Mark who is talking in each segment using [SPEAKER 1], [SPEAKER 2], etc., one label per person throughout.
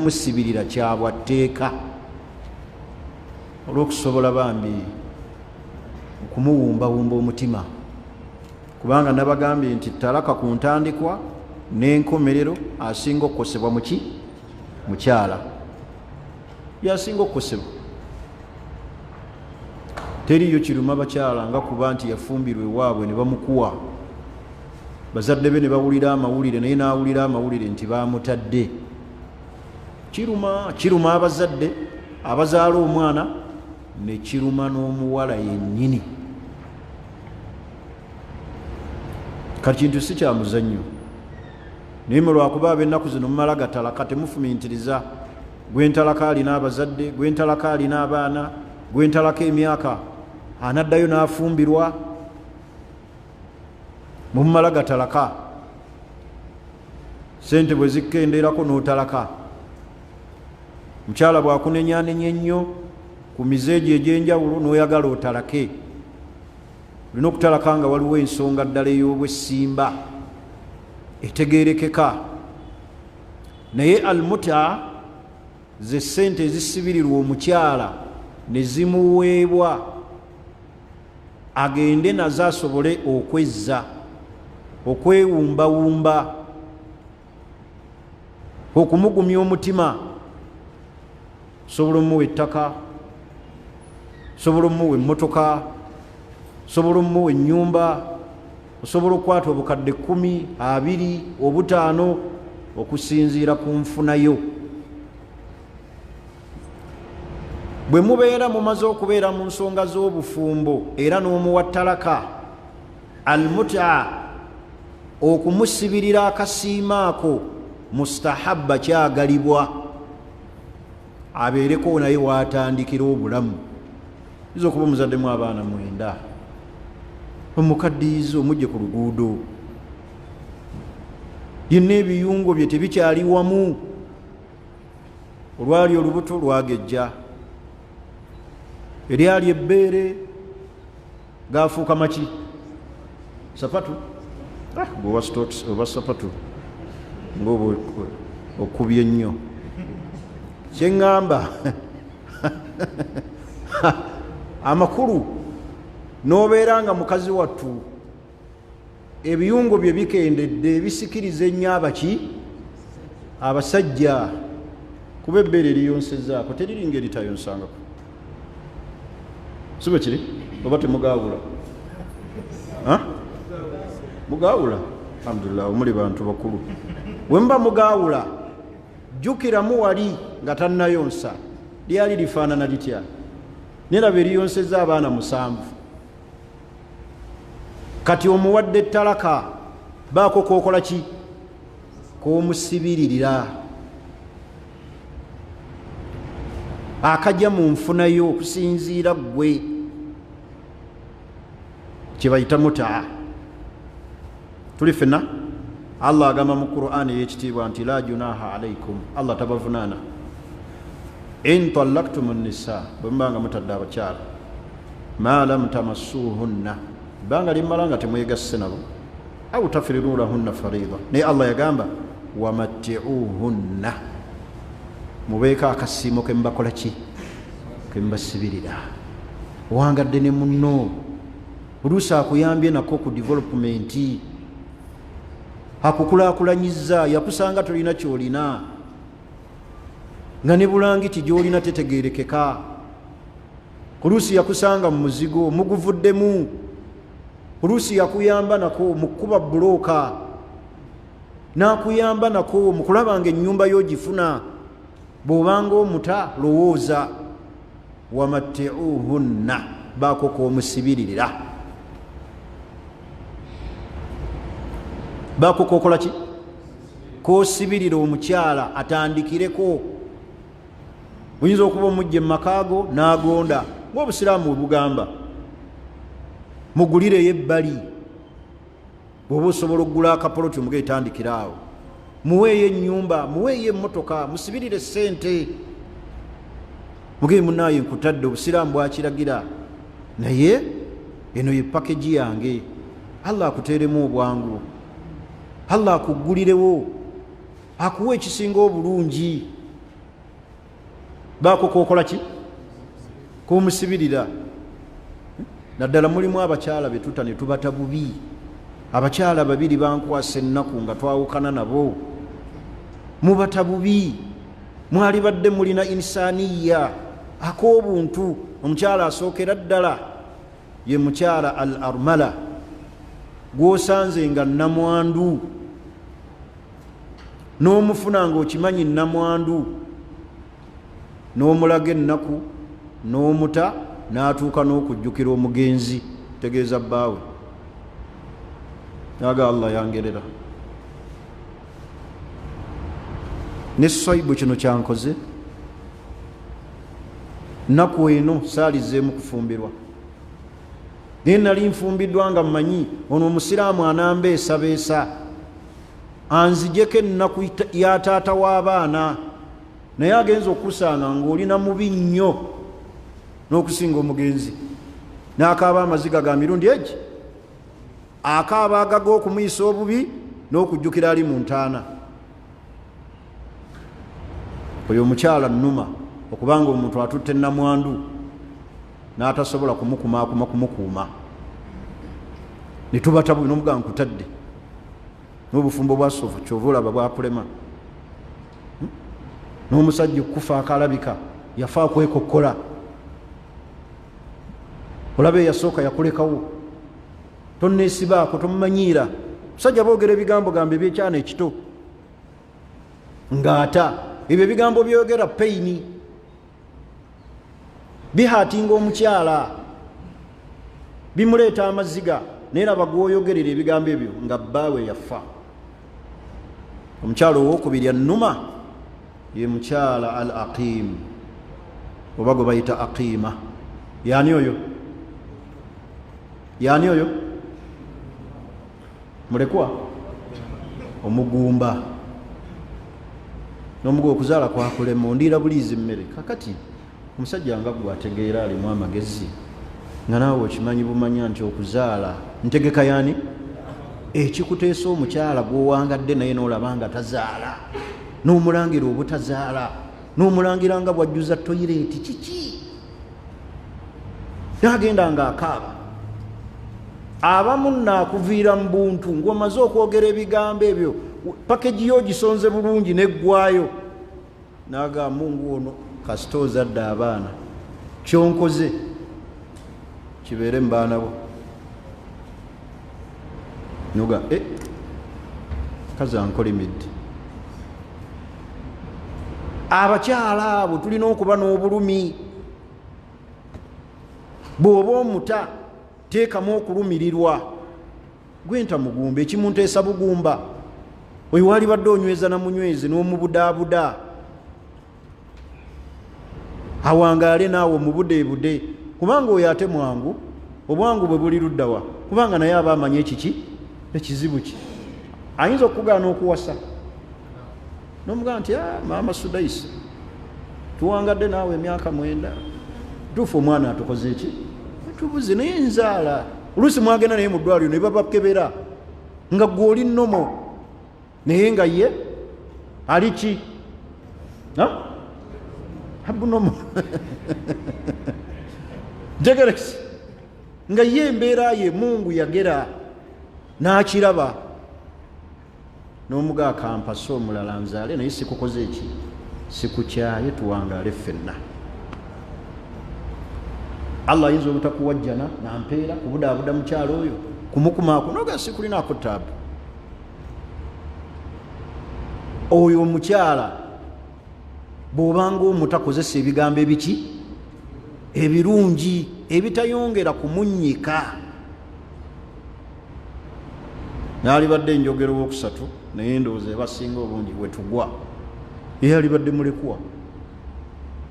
[SPEAKER 1] Ekyokumusibirira kyabwatteeka olw'okusobola bambi okumuwumbawumba omutima, kubanga nabagambye nti talaka ku ntandikwa n'enkomerero asinga okukosebwa muki? Mukyala yasinga okukosebwa. Teriyo kiruma bakyala nga kuba nti yafumbirwa ewaabwe ne bamukuwa, bazadde be ne bawulira amawulire, naye n'awulira amawulire nti bamutadde. Kiruma, kiruma abazadde abazaala omwana, ne kiruma n'omuwala yennyini. Kati kintu si kya muzannyo, naye mwe lwakuba ab'ennaku zino mumala gatalaka, temufumintiriza. Gwentalaka alina abazadde, gwentalaka alina abaana, gwentalaka emyaka anaddayo n'afumbirwa. Mumala gatalaka, sente bwe zikkendeerako n'otalaka. Mukyala bw'akunenyanenya ennyo ku mizeegi egy'enjawulo n'oyagala otalake. Olina okutalaka nga waliwo ensonga ddala ey'obwesimba etegerekeka. Naye almuta ze ssente ezisibirirwa omukyala ne zimuweebwa agende nazo asobole okwezza, okwewumbawumba, okumugumya omutima. Sobola omuwa ettaka, sobola omuwa emmotoka, sobola omuwa ennyumba, osobola okukwata obukadde 10, 20, 50, okusinziira ku nfunayo. Bwe mubeera mumaze okubeera mu nsonga z'obufumbo era n'omuwa talaka, almuta okumusibirira akasiima ako mustahabba, kyagalibwa abeereko naye waatandikira obulamu. Yinza okuba omuzaddemu abaana 9, omukaddiyiza omugye ku luguudo, yenna ebiyungo bye tebikyali wamu, olwali olubuto lwagejja, eryali ebbeere gafuuka maki sapatu. Gweoba stocks oba sapatu ngaoba okubye nnyo. Kyeŋŋamba amakulu, n'obeera nga mukazi wattu ebiyungo bye bikendedde ebisikiriza ennyo abaki abasajja, kuba ebbeere eriyonsezaako teriringa eritayonsangako, si bwe kiri? Oba temugawula? Mugawula? Alhamdulillah, omuli bantu bakulu. Bwe muba mugawula, jjukiramu wali nga tannayonsa lyali lifaanana litya, neraba eriyonseza abaana 7. Kati omuwadde ettalaka, baako kookola ki k'omusibiririra akajja mu nfunayo okusinziira ggwe, kyebayita mutaa. Tuli fenna. Allah agamba mu Qur'an ey'ekitiibwa nti la junaha alaikum, Allah tabavunaana, in talaktum nisa, bwe muba nga mutadde abakyala, ma lam tamassuhunna, ebbanga lyemmala nga temwegasse nabo, au tafridu lahunna farida. Naye Allah yagamba wamattiuhunna, mubeeko akasiimo kemubakola ki kemubasibirira. Owangadde ne munno, oluusi akuyambye nako ku development, akukulakulanyiza, yakusanga tolina kyolina, nga ne bulangiti gyolina tetegerekeka. Oluusi yakusanga mu muzigo muguvuddemu, oluusi yakuyamba nako mu kukuba bulooka, n'akuyamba nako mu kulaba nga ennyumba y'ogifuna. Bw'obanga omuta, lowooza wamattiuhunna, baako k'omusibiririra, baako kokola ki k'osibirira omukyala atandikireko. Oyinza okuba omujja mumakaago n'agonda ng'obusiraamu bwe bugamba, mugulireyo ebbali. Bw'oba osobola okugula akapoloti, omuge etandikira awo, muweeyo ennyumba, muweeyo emmotoka, musibirire ssente, muge munaaye nkutadde, obusiraamu bwakiragira, naye eno ye pakeji yange. Allah akuteeremu obwangu, Allah akuggulirewo, akuwa ekisinga obulungi. Baako kokola ki komusibirira. Naddala mulimu abakyala betuta ne tubata bubi. Abakyala babiri bankwasa ennaku nga twawukana nabo. Mubata bubi, mwalibadde mulina insaniya ak'obuntu. Omukyala asookera ddala ye mukyala al armala, gwosanze nga namwandu, n'omufuna nga okimanyi namwandu, n'omulaga ennaku n'omuta, n'atuuka n'okujjukira omugenzi, tegeeza bbaawe, naga Allah yangerera ne swaibu kino kyankoze nnaku eno saalizeemu kufumbirwa, naye nali nfumbiddwa nga mmanyi ono omusiraamu anambeesabeesa anzijeko ennaku ya taata w'abaana, naye agenza okukusanga ng'olina mubi nnyo n'okusinga omugenzi, n'akaaba amaziga ga mirundi egi, akaaba agaga okumuyisa obubi n'okujjukira ali mu ntaana. Oyo omukyala nnuma okubanga omuntu atutte namwandu n'atasobola kumukumaakuma kumukuuma, ne tubata bubi n'omuga nkutadde n'obufumbo bwa sofa, kyova olaba bwakulema. N'omusajja okukufa akalabika yafa akwekokkola, olaba eyasooka yakulekawo, tonneesibaako, tomumanyiira. Musajja boogera ebigambo gamba ebyekyana ekito ng'ata ebyo ebigambo byogera peyini bihatinga omukyala, bimuleeta amaziga, naye laba gwoyogerera ebigambo ebyo nga bbaawe yafa. Omukyala owokubiri annuma ye mukyala al aqim, oba gwe bayita aqima. Yani oyo? Yani oyo? Mulekwa, omugumba. N'omuga okuzaala kwakulema, ondiira buliizi mmere. Kakati omusajja nga gwe ategeera alimu amagezi, nga naawe okimanyi bumanya nti okuzaala ntegeka yani ekikuteesa omukyala gwowangadde naye n'olaba nga tazaala, n'omulangira obutazaala, n'omulangira nga bwajjuza toyireeti kiki, nagenda nga akaaba. Abamu naakuviira mu buntu ng'omaze okwogera ebigambo ebyo, pakeji yo ogisonze bulungi neggwayo, naga mungu ono kasita ozadde abaana, kyonkoze kibeere mu baana bo. Noga eh, kazi ankolimidde. Abakyala abo tulina okuba n'obulumi. Bw'oba omuta teekamu okulumirirwa. Gwenta mugumba, ekimunteesa bugumba. Oyo walibadde onyweza na munywezi n'omubudaabuda, awangaale naawe omubudeebude, kubanga oyo ate mwangu, obwangu bwe buli luddawa? Kubanga naye aba amanyi ekiki ekizibu kye. Ayinza okukugaana okuwasa nomugamba nti ah, maama Sudaisi, tuwangadde naawe emyaka 9, tuufu omwana atukoze eki tubuze, naye nzaala. Oluusi mwagenda naye mu ddwaliro ne babakebera nga gwe oli nomo, naye nga ye ali ki abunomo ntegerekisi, nga ye embeera ye Mungu yagera n'akiraba n'omuga akampasa omulala nzaale, naye sikukoze eki sikukyaye, tuwangaale ffenna. Allah ayinza obutakuwajjana nampeera kubudaabuda mukyalo oyo kumukumaako noga sikulinaako taabu. Oyo omukyala bw'obanga omutakozesa ebigambo ebiki ebirungi ebitayongera kumunnyika. Naalibadde enjogero wokusatu, naye ndowooza ebasinga obungi wetugwa, naye alibadde mulekwa,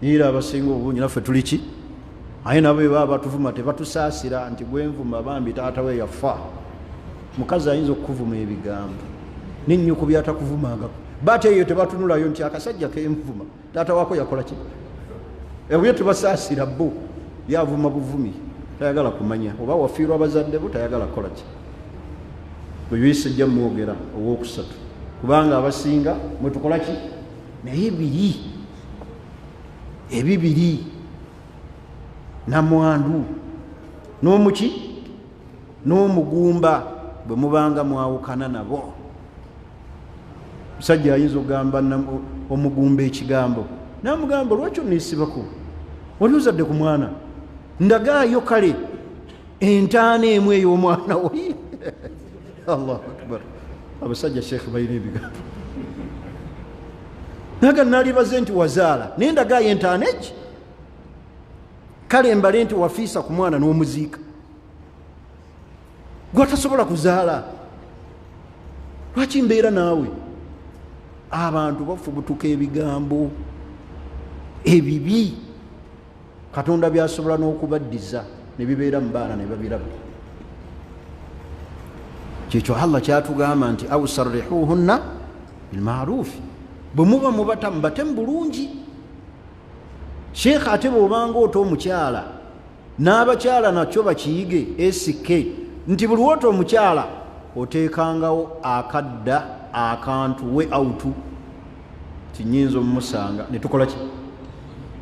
[SPEAKER 1] naye era abasinga obungi naffe tuli ki, aye nabo beba batuvuma tebatusaasira nti gwenvuma bambi taata we yafa. Mukazi ayinza okukuvuma ebigambo nennyuku byatakuvumangako, bate eyo tebatunulayo nti akasajja kenvuma taata wako yakola ki, ebyo tebasaasira bo, yavuma buvumi, tayagala kumanya oba wafiirwa abazadde bo, tayagala kukola ki. Oyo yesajja mwogera owokusatu, kubanga abasinga mwetukola ki, naye biri Ebibiri namwandu n'omuki n'omugumba bwe mubanga mwawukana nabo. Musajja ayinza okugamba omugumba ekigambo namugamba, lwaki onesibako, wali ozadde ku mwana, ndagaayo kale entaana emu ey'omwana wo. Allahu akbar! Abasajja, sheekh, balina ebigambo. Naga nalibaze nti wazaala, naye ndagaayo entaana egi, kale mbale nti wafiisa ku mwana n'omuziika, gwatasobola kuzaala, lwaki mbeera naawe? Abantu bafubutuka ebigambo ebibi Katonda byasobola n'okubaddiza ne bibeera mu baana ne babiraba. Kyekyo Allah kyatugamba nti au sarrihuhunna bilmarufi, bwe muba mubata mubate mu bulungi. Sheekh, ate bw'obanga ota omukyala, n'abakyala nakyo bakiyige esike nti buli wota omukyala oteekangawo akadda akantu we autu tinyinza omumusanga netukola ki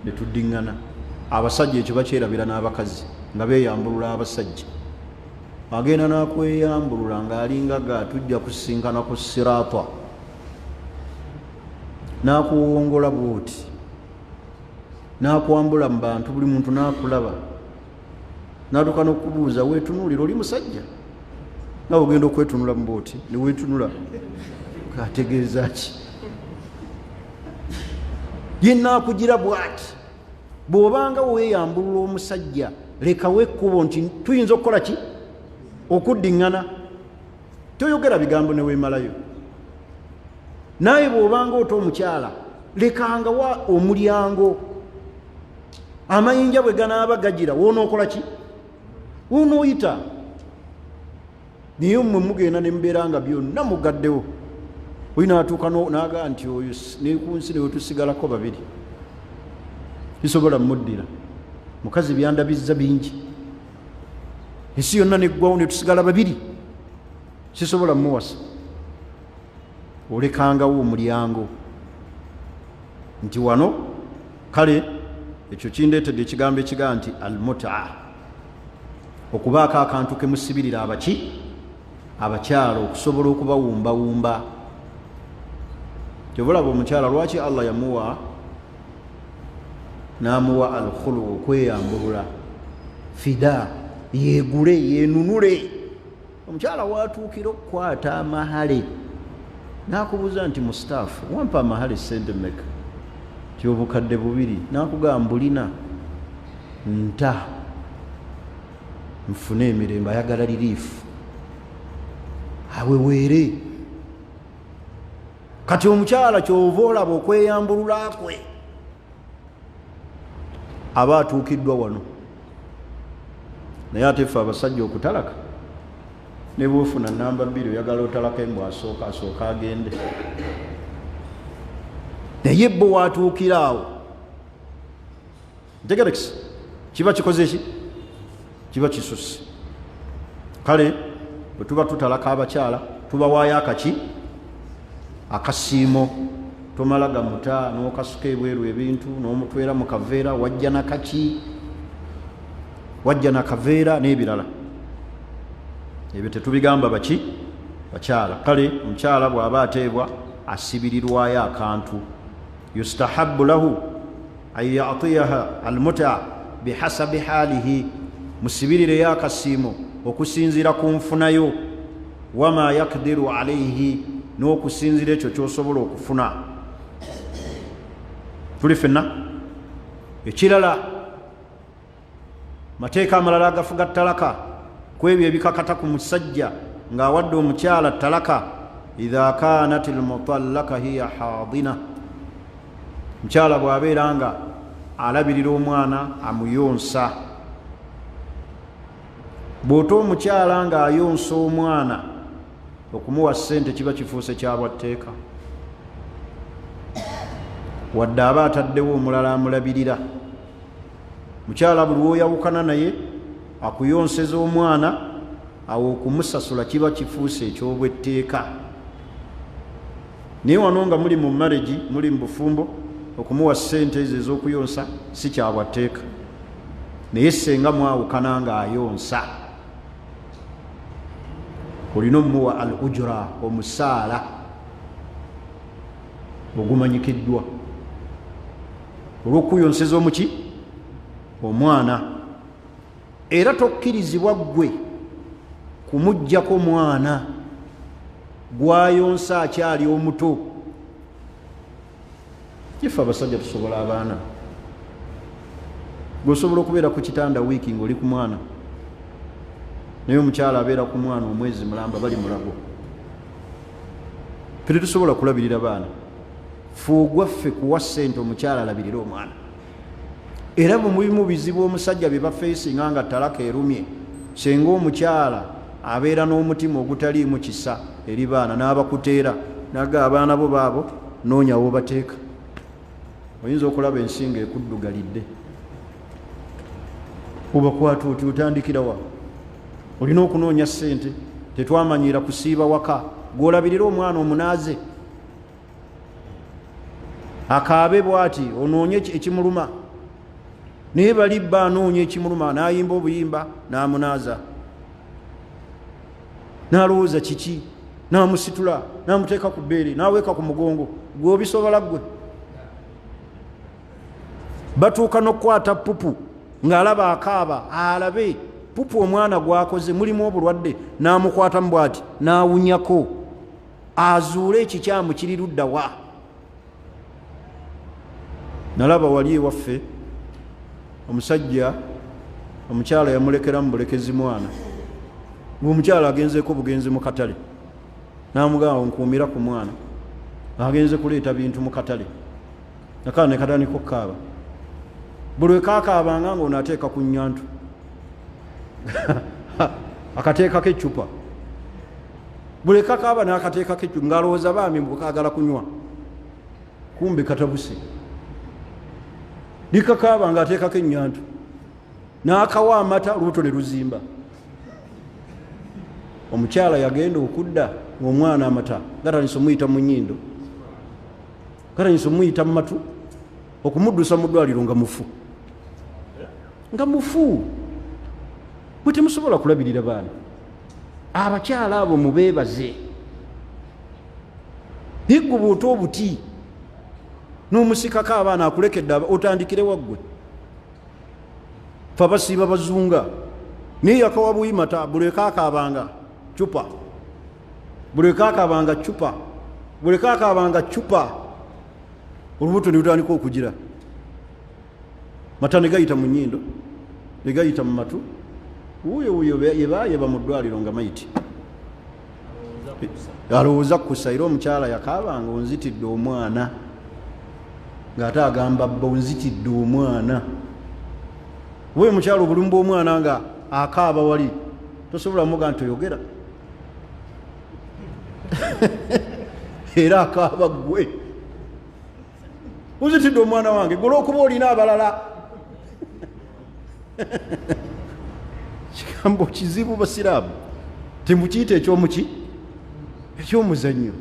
[SPEAKER 1] netuddiŋŋana. Abasajja ekyo bakyerabira, n'abakazi nga beeyambulula. Abasajja agenda n'akweyambulula ng'alinga ga tujja kusisinkana ku sirata, n'akuwongola bwoti, n'akwambula mu bantu, buli muntu n'akulaba, n'atuuka n'okubuuza, weetunuulira oli musajja? Nawe ogenda okwetunula mu bwoti neweetunula, ategeeza ki? Yenaakugira bwati. Bw'obanga weeyambulula omusajja, lekawo ekkubo nti tuyinza okukola ki, okuddiŋŋana. Toyogera bigambo neweemalayo. Naye bw'obanga ota omukyala, lekangawa omulyango, amayinja bwe ganaaba gagira woonookola ki, wonooyita. Naye mmwe mugenda ne mubeera nga byonna mugaddewo. Olina atuuka naga nti oyo ne ku nsi newetusigalako babiri kisobola muddira mukazi, byandabizza bingi, ensi yonna neggwawo netusigala babiri, sisobola muwasa. Olekangawo omulyango nti wano. Kale ekyo kindeetedde ekigambo ekigaa nti almuta, okubaako akantu kemusibirira abaki abakyala okusobola okubawumbawumba. Kyovulaba omukyala lwaki Allah yamuwa n'amuwa alkhulu, okweyambulula, fida, yegule yenunule. Omukyala watuukira okukwata amahale n'akubuuza nti, mustaafu, wampa amahale sente meka? Ti 2000. N'akugamba, mbulina, nta nfune emirembe. Ayagala liriifu, aweweere. Kati omukyala kyova olaba okweyambulula kwe aba atuukiddwa wano. Naye ate ffe abasajja okutalaka, ne bwofuna namba 2, oyagala otalaka embwa, asooka asooka agende. Naye bo watuukira awo, ntegerekisi kiba kikoze ki, kiba kisusse. Kale bwe tuba tutalaka abakyala, tubawaayo akaki akasiimo. Tomala gamuta n'okasuka ebweru ebintu n'omutwera mu kaveera, wajja nakaki, wajja nakaveera n'ebirala. Ebyo tetubigamba baki bakyala. Kale omukyala bw'aba ateebwa, asibirirwayo akantu. Yustahabu lahu an yatiyaha almuta bihasabi halihi, musibirireyo akasiimo okusinziira ku nfunayo, wama yakdiru alaihi, n'okusinziira ekyo kyosobola okufuna. Tuli fenna. Ekirala, mateeka amalala agafuga talaka, ku ebyo ebikakata ku musajja ng'awadde omukyala talaka, idha kanat lmutallaka hiya hadina, mukyala bw'abeera nga alabirira omwana, amuyonsa. Bw'ota omukyala ng'ayonsa omwana, okumuwa ssente kiba kifuuse kyabwatteeka, wadde aba ataddewo omulala amulabirira. Mukyala buli lwoyawukana naye akuyonseza omwana, awo okumusasula kiba kifuuse ekyobwetteeka. Naye wano nga muli mu marriage, muli mu bufumbo, Okumuwa ssente ezo ez'okuyonsa si kyabwatteeka, naye senga mwawukana ng'ayonsa, olina omumuwa al ujura, omusaala ogumanyikiddwa olw'okuyonseza omuki omwana. Era tokkirizibwa ggwe kumuggyako mwana gwayonsa akyali omuto. Ife abasajja tusobola abaana, gweosobola okubeera ku kitanda wiiki ngaoli ku mwana, naye omukyala abeera ku mwana omwezi mulamba, bali mulago. Fe tetusobola kulabirira baana. Fe ogwaffe kuwa ssente omukyala alabirire omwana. Era mubimu bizibu omusajja bye bafeesinga nga talaka erumye, senga omukyala abeera n'omutima ogutaliimu kisa eri baana, n'abakuteera naga abaana bo baabo noonya wobateeka. Oyinza okulaba ensi nga ekuddugalidde, obakwata oti otandikirawa? Olina okunoonya ssente. Tetwamanyiira kusiiba waka, gwolabirira omwana omunaaze akaabe bwati, onoonye ekimuluma, naye bali bba anoonya ekimuluma, n'ayimba obuyimba, n'amunaaza, n'alowooza kiki, n'amusitula, n'amuteeka ku bbeere, n'aweeka ku mugongo. Gwe obisobola? Ggwe batuuka n'okukwata pupu ng'alaba akaaba, alabe pupu omwana gwakoze mulimu obulwadde, n'amukwatamu bwati n'awunyako azuule ekikyamu kiri ludda wa. Nalaba wali ewaffe omusajja, omukyala yamulekeramu bulekezi mwana, ngaomukyala agenzeeko bugenzi mu katale, namugamba, "Nkuumira ku mwana," agenze kuleeta bintu mu katale. Akaana nekatandika okukaaba. Buli wekakaabanga nga ono ateeka ku nyantu, akateekako eccupa. Buli kakaaba n'akateekako eccupa, ng'alowooza baami kagala kunywa, kumbe katabuse. Likakaaba ng'ateekako ennyantu, n'akawa amata, olubuto ne luzimba. Omukyala yagenda okudda ng'omwana amata gatandise omuyita mu nyindo, gatandise omuyita mu matu. Okumuddusa mu ddwaliro nga mufu, nga mufu. Bwe temusobola kulabirira baana, abakyala abo mubeebaze. Naye gwe bwota obuti n'omusikako abaana, akulekedde, otandikire waggwe. Fe abasiiba bazunga, naye yakawa buyimata. Buli ekaakaabanga cupa, buli ekaakaabanga cupa, buli ekaakaabanga cupa. Olubuto ne lutandika okugira mata, ne gayita mu nyindo, ne gayita mu matu. Wuuyo wuuyo yebayeba mu ddwaliro nga mayiti, alowooza kusa. Era omukyala yakaabanga, "Onzitidde omwana," ng'ate agamba bba, "Onzitidde omwana." Oba omukyala obulimu bw'omwana nga akaaba wali, tosobola muga nti oyogera, era akaaba, "Ggwe uzitidde omwana wange gwe olwokuba olina abalala." Kigambo kizibu, basiraamu, temukiyita ekyomuki ekyomuzannyo.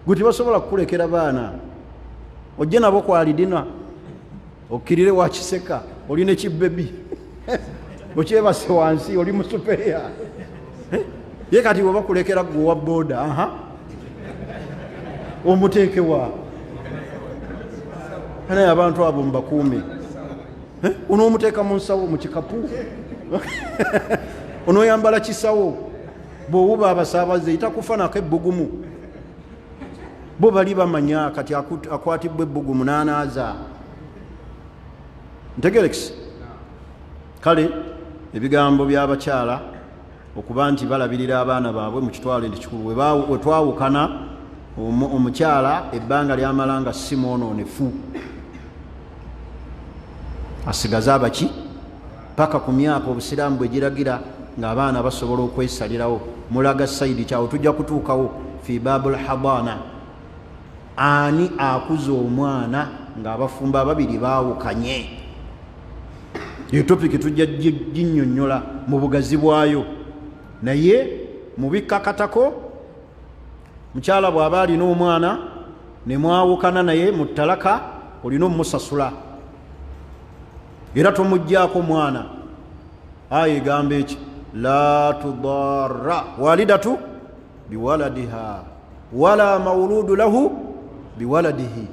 [SPEAKER 1] Gwe tebasobola kukulekera baana ojje nabo kwalidina, okkirire wakiseka, olina ekibebi okyebase wansi, oli musupeya. Ye kati bwe bakulekera gwe owa boda, aha, omuteekewa naye abantu abo mubakuume. Onoomuteeka mu nsawo, mu kikapu, onooyambala kisawo, bw'owuba abasaabaze itakufa nako ebbugumu. Bo bali bamanya kati akwatibwa ebbugumu n'anaaza. Ntegerekisi. Kale ebigambo by'abakyala okuba nti balabirira abaana baabwe mu kitwalo nti kikulu. Wetwawukana, omukyala ebbanga lyamala nga si mwonoonefu, asigaze abaki paka ku myaka obusiraamu bwe giragira ng'abaana basobola okwesalirawo. Mulaga saidi kyawo tujja kutuukawo fi babul hadana, ani akuza omwana ng'abafumbo ababiri baawukanye. Eyo topiki tujja ginnyonnyola mu bugazi bwayo. Naye mubikkakatako, mukyala bw'aba alina omwana Ne mwawukana naye mu talaka, olina omumusasula era tomugjaako mwana. Aya egamba eki? La tudara walidatu biwaladiha wala mauludu lahu biwaladihi.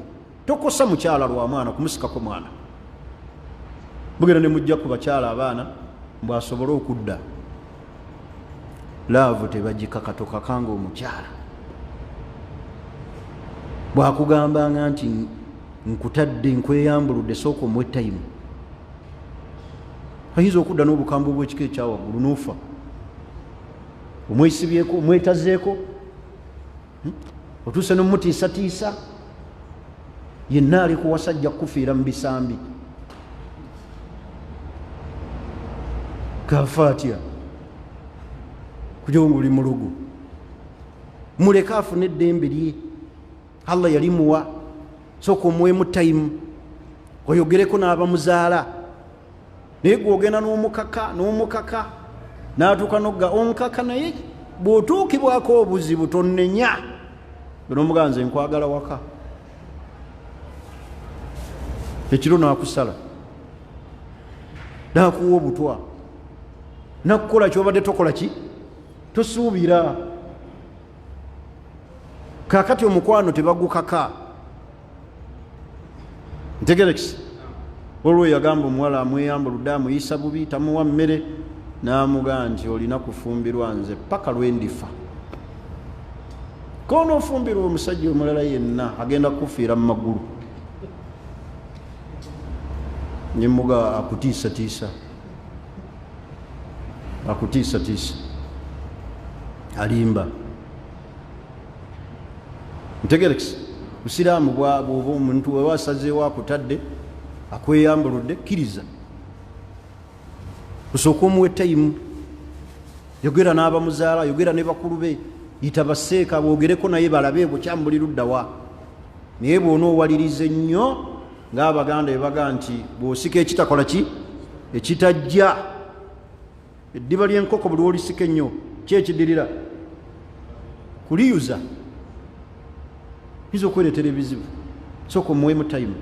[SPEAKER 1] Tokosa mukyala lwa mwana, kumusikako mwana. Mugenda ne mujja ku bakyala abaana mbw asobole okudda. Laavu tebagikakatokakanga. Omukyala bwakugambanga nti nkutadde, nkweyambuludde, sooka omuwe time. Ayinza okudda n'obukambwe bw'ekika ekyawaggulu n'ofa omwesibyeko, omwetazeeko, Otuuse nomutiisatiisa, yenna ali kuwasajja kukufiira mu bisambi. Kafa atya kuja nga oli mulugu? Muleke afune eddembe lye Allah yalimuwa. Sooka omuwemu time, oyogereko n'abamuzaala. Naye gwogenda n'omukaka n'omukaka n'atuuka nogga onkaka, naye bw'otuukibwako obuzibu tonnenya. Nomugaa nze nkwagala waka ekiro, nakusala, nakuwa obutwa, nakukola kyobadde tokola ki tosuubira. Kakati omukwano tebagukaka. Ntegerekisi olwo yagamba omuwala amweyambuludde, amuyisa bubi, tamuwa mmere, n'amugaa nti olina kufumbirwa nze paka lwendifa. Konoofumbirwa omusajja omulala yenna, agenda kukufiira mu magulu. Nemuga akutiisatiisa, akutiisatiisa, alimba. Ntegerekisi busiraamu bwoba omuntu weba asazeewo akutadde, akweyambuludde, kkiriza osooka omuwe time. Yogera n'abamuzaala, yogera ne bakulu be, yita baseeka boogereko naye, balabe bukyambuli luddawa. Naye bw'onoowaliriza ennyo, ng'Abaganda bebaga nti bw'osika ekitakola ki ekitajja, eddiba ly'enkoko buli wolisika ennyo ki ekidirira kuliyuza, yinza okwereetera ebizibu. Sooka omuwemu time.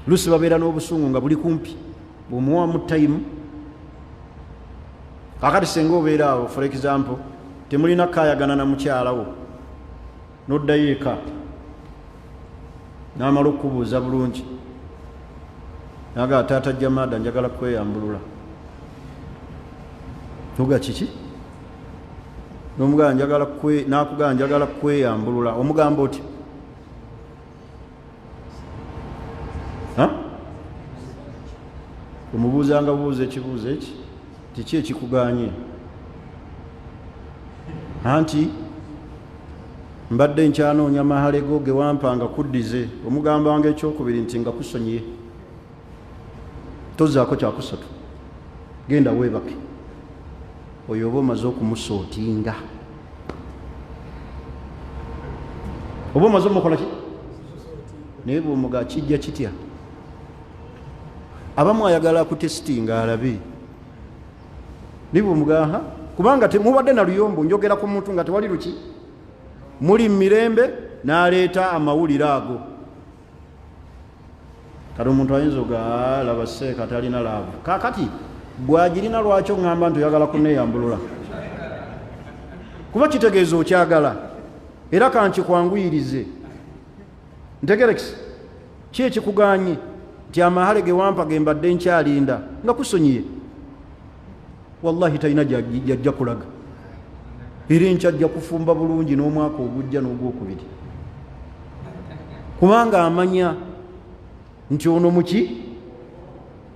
[SPEAKER 1] Lusi babeera n'obusungu nga buli kumpi, bw'omuwamu time. Kakati senga obeera awo, for example, temulina kayagana na mukyalawo, noddayo eka, n'amala okukubuuza bulungi, naga taata Jamada, njagala kweyambulula. Oga kiki? Nomugaa njagala, nakugaa njagala kweyambulula. Omugamba oti omubuuzanga bubuuza ekibuuzo eki: kiki ekikuganye? Anti mbadde nkyanoonya mahale go ge wampanga kuddize. Omugambanga ekyokubiri nti nga kusonyiye, tozaako kyakusatu, genda weebake. Oyo oba omaze okumusootinga, oba omaze omukola ki. Naye bwomuga kijja kitya? Abamu ayagala kutesitinga alabe. Naye bwomugaha, kubanga temubadde na luyombo, njogera ku muntu nga tewali luki, muli mumirembe, n'aleeta amawulire ago. Kati omuntu ayinza oga laba seeka talina laavu. Kakati bwagirina, lwaki oŋŋamba nti oyagala kuneyambulula? Kuba kitegeeza okyagala. Era kankikwanguyirize, ntegerekisi ki ekikuganye nti amahale ge wampa ge mbadde nkyalinda, nga kusonyiye. Wallahi talina jajja kulaga, era enkyajja kufumba bulungi n'omwaka ogujja n'ogwokubiri, kubanga amanya nti ono muki.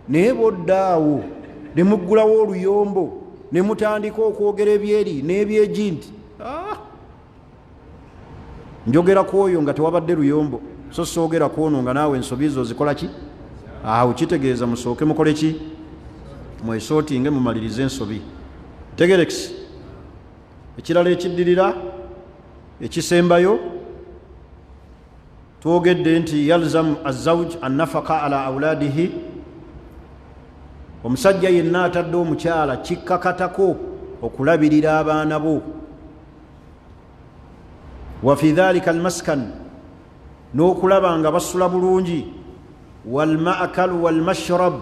[SPEAKER 1] Naye boddaawo ne muggulawo oluyombo ne mutandika okwogera ebyeri n'ebyeji nti ah! Njogera ku oyo nga tewabadde luyombo, so soogera ku ono nga naawe ensobi zo ozikola ki awo. Kitegeeza musooke mukole ki? Mwesootinge, mumalirize ensobi. Tegerekisi ekirala ekiddirira ekisembayo, twogedde nti yalzamu azauj annafaka ala auladihi. Omusajja yenna atadde omukyala, kikkakatako okulabirira abaana bo. Wa fi dhalika almaskan. N'okulaba nga basula bulungi. Walmakalu walmashrab,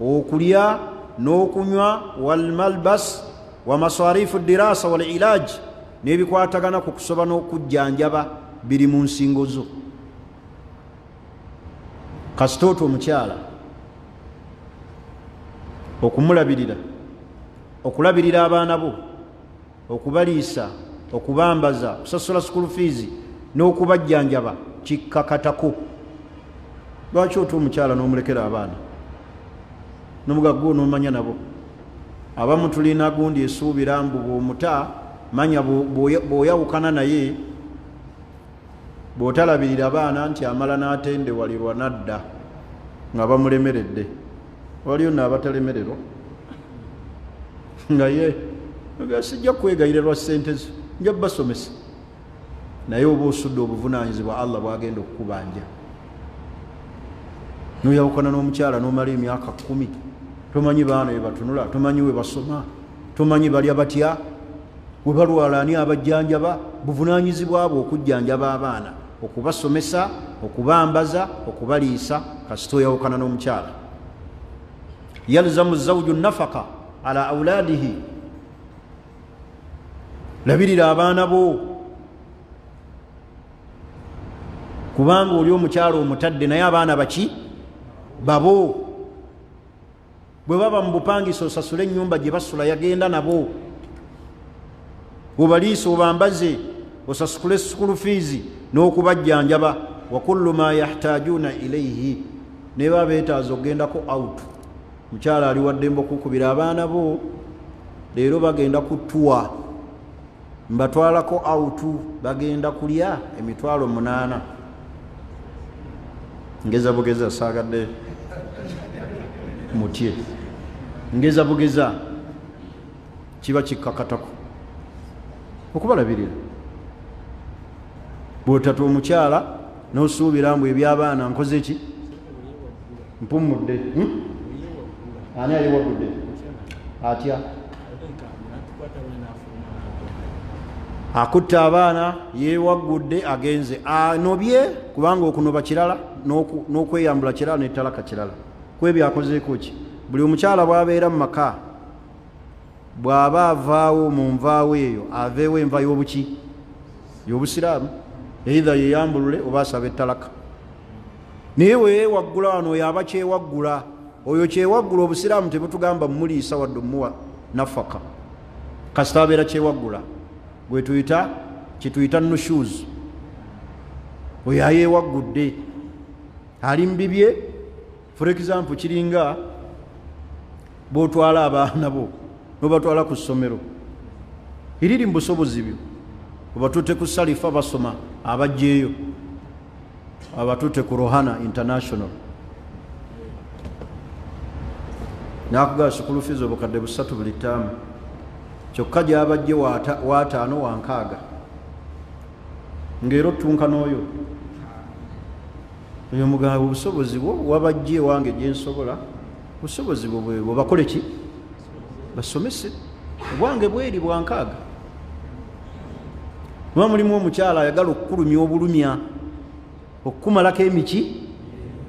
[SPEAKER 1] okulya n'okunywa. Walmalbas wa masarifu dirasa wal ilaji, n'ebikwatagana ku kusoba n'okujjanjaba biri mu nsingo zo. Kasita otwo omukyala okumulabirira, okulabirira abaana bo, okubaliisa, okubambaza, okusasula sukulu fiizi n'okubajjanjaba kikkakatako. Lwaki otwa omukyala n'omulekera abaana nomugagga onomanya nabo? Abamu tulina gundi esuubira mbu bw'omuta manya bw'oyawukana naye, bw'otalabirira baana, nti amala n'atendewalirwa nadda nga bamulemeredde. Waliyo naabatalemererwa nga ye sijja kwegayira lwa ssente zo, nja basomesa. Naye oba osudde obuvunanyizibwa Allah bwagenda okukubanja. Noyawukana n'omukyala nomala emyaka 10, tomanyi baana webatunula, tomanyi webasoma, tomanyi balya batya, webalwala ani abajjanjaba. Buvunanyizibwa bwe okujjanjaba abaana, okubasomesa, okubambaza, okubaliisa. Kasita oyawukana n'omukyala, yalzamu zawju nafaka ala auladihi. Labirira abaana bo, kubanga oli omukyala omutadde, naye abaana baki? Babo. Bwe baba mu bupangisa, osasule ennyumba gye basula, yagenda nabo. Obaliisa, obambaze, osasukule sukulu fiizi n'okubajjanjaba. Wa kullu ma yahtajuna ilaihi, naye baba beetaaza okugendako out, mukyala ali waddembe okukubira abaana bo, leero bagenda kutuwa, mbatwalako out, bagenda kulya 800,000. Ngeza bugeza, saagadde mutye, ngeza bugeza. Kiba kikkakatako okubalabirira. Bwotata omukyala nosuubira mbu ebyabaana nkoze ki, mpumudde. Ani ayewaggudde atya? Akutta abaana, yewaggudde, agenze anobye, kubanga okunoba kirala, n'okweyambula kirala, netalaka kirala. Kwebyo akozeeko ki? Buli omukyala bw'abeera mu maka, bw'aba avaawo mu nvaawo eyo, aveewo enva y'obuki? Y'obusiraamu. Eitha yeyambulule oba asaba ettalaka. Naye weyewaggula wano, oyo aba kyewaggula. Oyo kyewaggula, obusiraamu tebutugamba mumuliisa wadde omuwa nafaka. Kasita abeera kyewaggula, gwetuyita kituyita nushus. Oyo ayewaggudde ali mubibye. For example, kiringa bwotwala abaana bo nobatwala ku ssomero eriri mu busobozi byo, obatutte ku Salifa basoma, abajjeeyo abatutte ku Rohana International, nakugaba sukulu fees 300,000 buli ttaamu, kyokka gyabajje wataano wankaaga, ngaera otunka n'oyo oyo mugamba, obusobozi bwo wabajje ewange gyensobola, busobozi bwo bwebwo, bakole ki? Basomese. Obwange bweri bwankaaga. Kuba mulimu omukyala ayagala okukulumya obulumya, okukumalako emiki.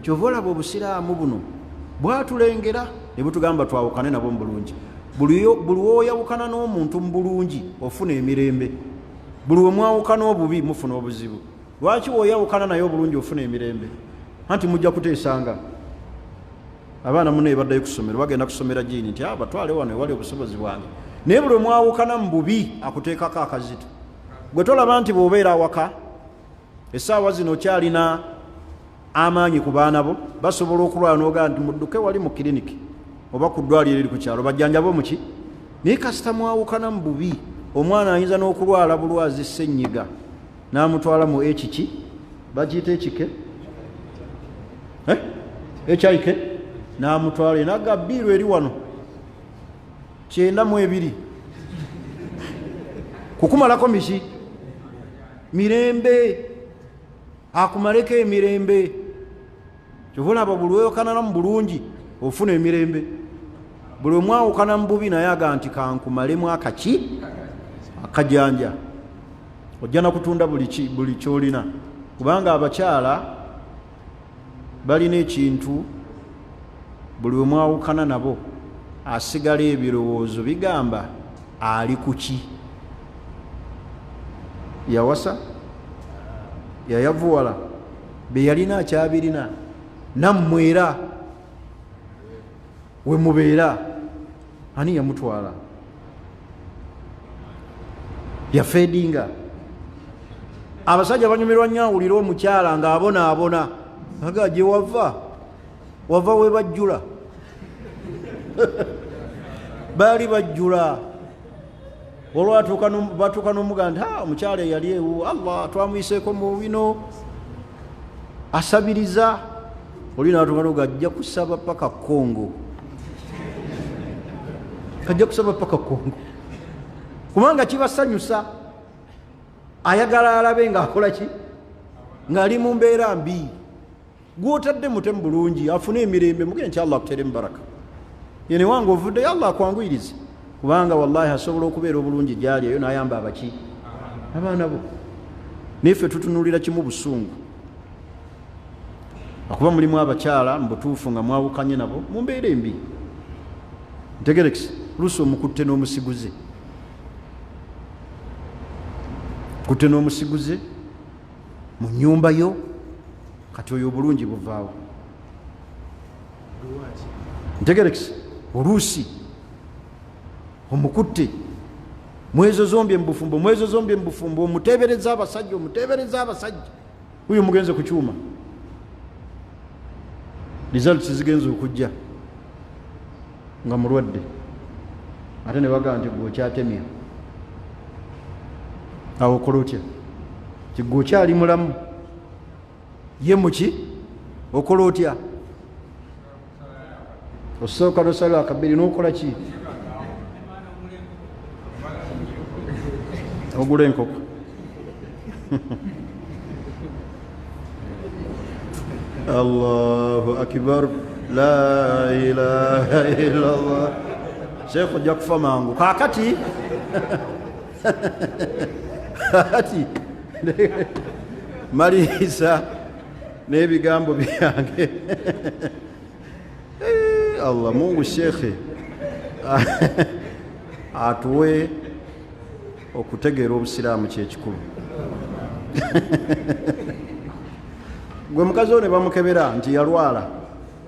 [SPEAKER 1] Kyova olaba obusiraamu buno bwatulengera ne butugamba twawukane nabo mu bulungi. Buli woyawukana n'omuntu mu bulungi, ofuna emirembe. Buli we mwawukana obubi, mufuna obuzibu. Lwaki woyawukana naye obulungi ofuna emirembe? Anti mujja kuteesanga abaana muno ebaddayo ku ssomero, bagenda kusomera giini, nti batwale wano ewali obusobozi bwange. Naye buli mwawukana mu bubi, akuteekako akazito. Gwe tolaba nti bw'obeera awaka essaawa zino okyalina amaanyi ku baana bo, basobola okulwala nogaa nti mudduke wali mu kiriniki oba ku ddwaliro eri ku kyalo bajjanjabe omuki. Naye kasita mwawukana mu bubi, omwana ayinza n'okulwala bulwazi ssenyiga n'amutwala mu ekiki bakiyita ekike HIK, n'amutwala enaga biiru eri wano 92 kukumalako miki mirembe, akumaleko emirembe. Kyova olaba buli weyokanana mu bulungi ofuna emirembe, buli omwawukana mu bubi naye aga nti kankumalemu akaki akajanja, ojja nakutunda buli kyolina. Kubanga abakyala balina ekintu, buli we mwawukana nabo asigala ebirowoozo bigamba ali kuki, yawasa, yayavuwala, beyalina akyabirina, nammwe era wemubeera ani yamutwala, yafedinga. Abasajja banyumirwa nnyo awulira omukyala ng'abonaabona, aga gye wava, wava we bajjula, baali bajjula. Olwatuuka batuuka n'omuga nti omukyala eyali ewu Allah twamuyiseeko mu bino asabiriza, oli natuuka noga ajja kusaba paka Kongo, ajja kusaba paka Kongo, kubanga kibasanyusa. Ayagala alabe ng'akola ki, ng'ali mu mbeera mbi. Gwotadde mutemu bulungi afune emirembe, mugende nti Allah akuteremu baraka, yene wange ovuddeyo, Allah akwanguyirize, kubanga wallahi asobola okubeera obulungi gyali eyo n'ayamba abaki abaana bo. Naye ffe tutunuulira kimu, busungu. Akuba mulimu abakyala mu butuufu nga mwawukanye nabo mu mbeera embi, ntegerekise, luusi omukutte n'omusiguze, kutte n'omusiguze mu nyumba yo, kati oyo obulungi buvaawo. Ntegerekise, oluusi omukutte mwezo zombye mubufumbo, mwezo zombye mubufumbo, omutebereza abasajja, omutebereza abasajja, uyo mugenze ku kyuma, results zigenze okujja nga mulwadde, ate ne bagamba nti gwe okyatemya. Awo okola otya? Ti gwe okyali mulamu, ye muki? Okola otya? Osooka nosala akabiri nokola ki? Ogula enkoko. Allahu akbar, la ilaha illallah. Sheekh ojja kufa mangu. Kakati kakati maliriza n'ebigambo byange. Allah Mungu shekhe atuwe okutegeera obusiraamu kyekikulu. Gwe mukazi wo ne bamukebera nti yalwala,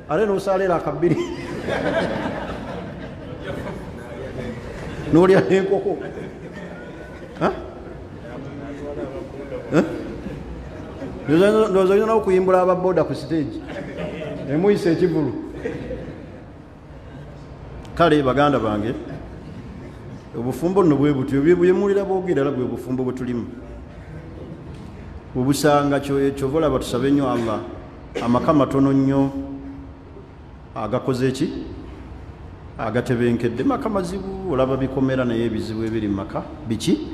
[SPEAKER 1] ate nosaala akabbiri nolya n'enkoko. Ndowooza olina okuyimbula ababoda ku siteegi emuyisa ekivulu. Kale baganda bange, obufumbo nno bwe butyo byemuwulira bwogera, bwe bufumbo bwe tulimu obusanga. Kyova olaba tusabe nnyo Allah, amaka matono nnyo agakoze eki agatebenkedde, maka mazibu, olaba bikomera, naye ebizibu ebiri mu maka biki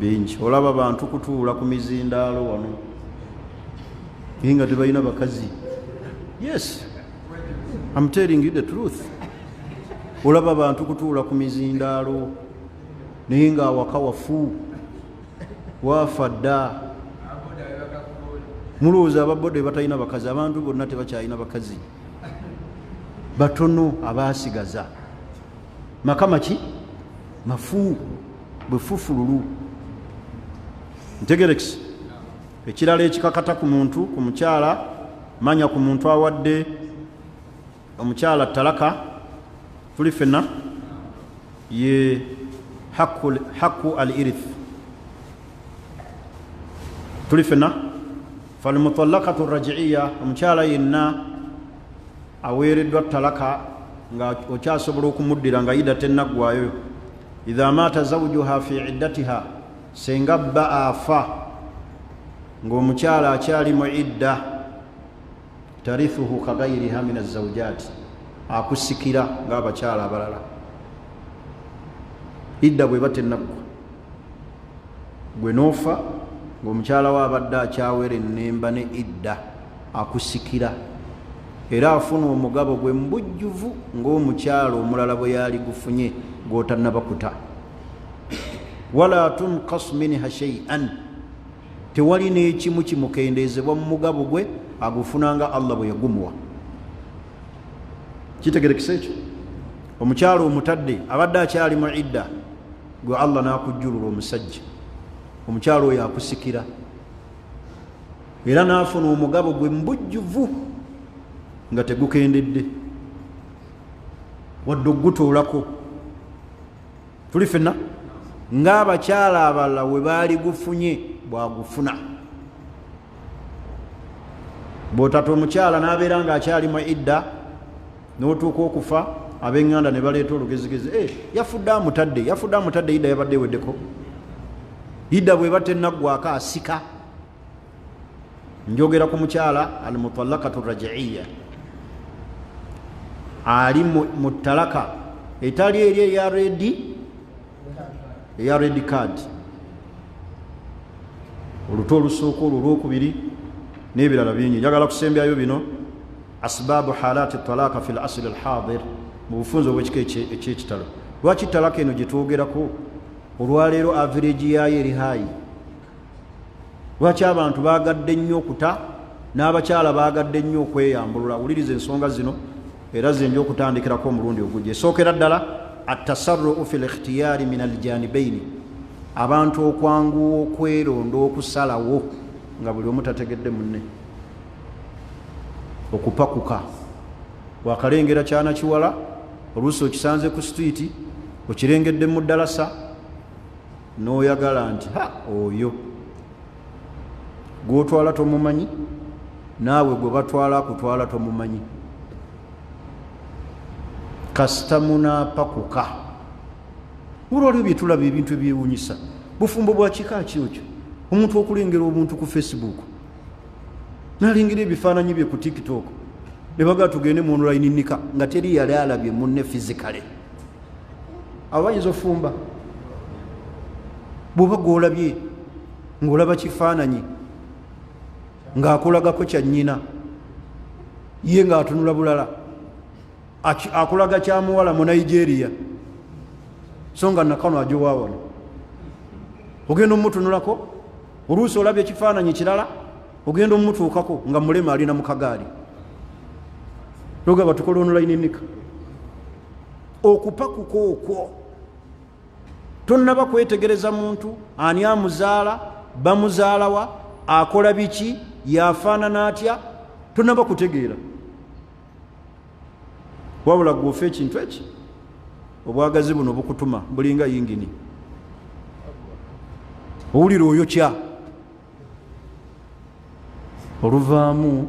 [SPEAKER 1] bingi. Olaba bantu kutuula ku mizindaalo wano naye nga tebalina bakazi. Yes, I'm telling you the truth. Olaba bantu kutuula ku mizindaalo naye nga awaka wafu, waafa dda. Mulowooza ababoda batalina bakazi? Abantu bonna tebakyalina bakazi, batono abaasigaza. Maka maki mafu, bwefufululu. Ntegerekisi ekirala ekikakata ku muntu, ku mukyala, manya ku muntu awadde omukyala talaka, tuli fenna, ye haku al irith. Tuli fenna? Falmutalakatu rajiiya, omukyala yenna aweereddwa talaka nga okyasobola okumuddira nga ida tennaggwayo, idha maata zawjuha fi iddatiha, senga bba afa ng'omukyala akyali mu idda, tarithuhu kagairiha min azawjaati, akusikira ng'abakyala abalala. Idda bweba tenaggwa, gwe noofa ng'omukyala we abadde akyawera ennemba ne idda, akusikira era afuna omugabo gwe mu bujjuvu ng'omukyala omulala bwe yaali gufunye gw'otannabakuta. Wala tunkas minha shay'an, Tewali n'ekimu kimukendeezebwa mu mugabo gwe, agufuna nga Allah bwe yagumuwa. Kitegerekesa ekyo? Omukyalo omutadde abadde akyali mu idda, gwe Allah n'akujjulula omusajja, omukyalo oyo akusikira era n'afuna omugabo gwe mubujjuvu nga tegukendedde wadde okugutoolako. Tuli fenna ng'abakyala abalala we baali gufunye bwagufuna. Bw'otata omukyala n'abeera ng'akyali mu idda n'otuuka okufa, ab'eŋŋanda ne baleeta olugezigezi, eh, yafudde amutadde, yafudde amutadde, idda yabadde eweddeko. Idda bw'eba tennaggwako asika. Njogera ku mukyala almutalakatu rajiiya, ali mu talaka etali eri eya redi, eya red card, oluto olusooka, olwo olwokubiri n'ebirala bingi. Njagala kusembyayo bino, asbaabu halati talaka fi lasri alhadir, mu bufunzi obwekika ekyekitalo. Lwaki talaka eno gyetwogerako olwaleero average yaayo eri haayi? Lwaki abantu baagadde nnyo okuta n'abakyala baagadde nnyo okweyambulula? Wuliriza ensonga zino era zenja okutandikirako omulundi ogujja. Esookera ddala, atasarruu fi likhtiyari min aljanibaini, abantu okwanguwa okweronda, okusalawo nga buli omu tategedde munne, okupakuka. Wakalengera kyana kiwala, oluusi okisanze ku street, okirengedde mu ddalasa n'oyagala nti ha, oyo gw'otwala tomumanyi, naawe gwe batwala akutwala tomumanyi. Kasita munaapakuka, olwaliwo byetulaba ebintu ebyewunyisa. Bufumbo bwa kika ki okyo? Omuntu okulengera obuntu ku Facebook, nalengera ebifaananyi bye ku TikTok, ne bagaa tugende mu online nika, nga teri yali alabye munne physically. Abo bayinza ofumba? Bw'oba gw'olabye ng'olaba kifaananyi ng'akulagako kya nnyina, ye ng'atunula bulala, akulaga kya muwala mu Nigeria, so nga nakano ajowa wano, ogenda omutunulako, oluusi olabye ekifaananyi kirala, ogenda omutuukako nga mulema, alina mu kagaali. Togaba tukola online nika. Okupakuka okwo, tonnaba kwetegereza muntu, ani amuzaala, bamuzaalawa, akola biki, yafaanana atya, tonnaba kutegeera, wabula gwofa ekintu eki obwagazi buno bukutuma bulinga yingini, owulira oyokya, oluvaamu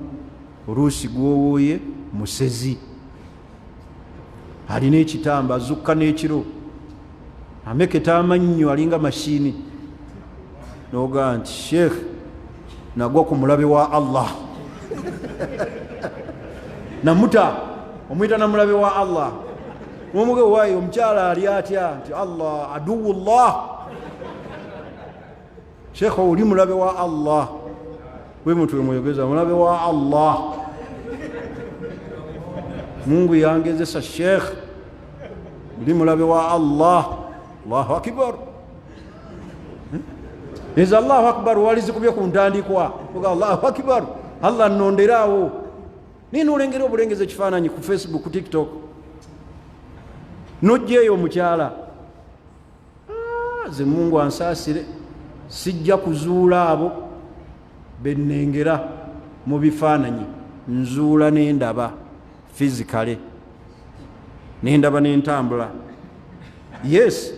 [SPEAKER 1] oluusi gwowooye musezi, alina ekitamba, azukka n'ekiro, ameketa amannyo, alinga mashini, nogaa nti sheekh, nagwa ku mulabe wa Allah, namuta. Omuyita namulabe wa Allah, nomuge waayi omukyala ali atya nti Allah aduwullah. Sheekh, oli mulabe wa Allah, we muntu wemweyogeza mulabe wa Allah. Mungu yangezesa, sheekh, oli mulabe wa Allah. Allahu akbar, nze Allahu akbar walizikubye ku ntandikwa. Allahu akbar, Allah nnonderaawo. Naye nolengera obulengeza ekifaananyi ku Facebook, ku TikTok, nojja eyo omukyala, ze Mungu ansaasire, sijja kuzuula abo bennengera mu bifaananyi, nzuula nendaba physically, nendaba nentambula, yes,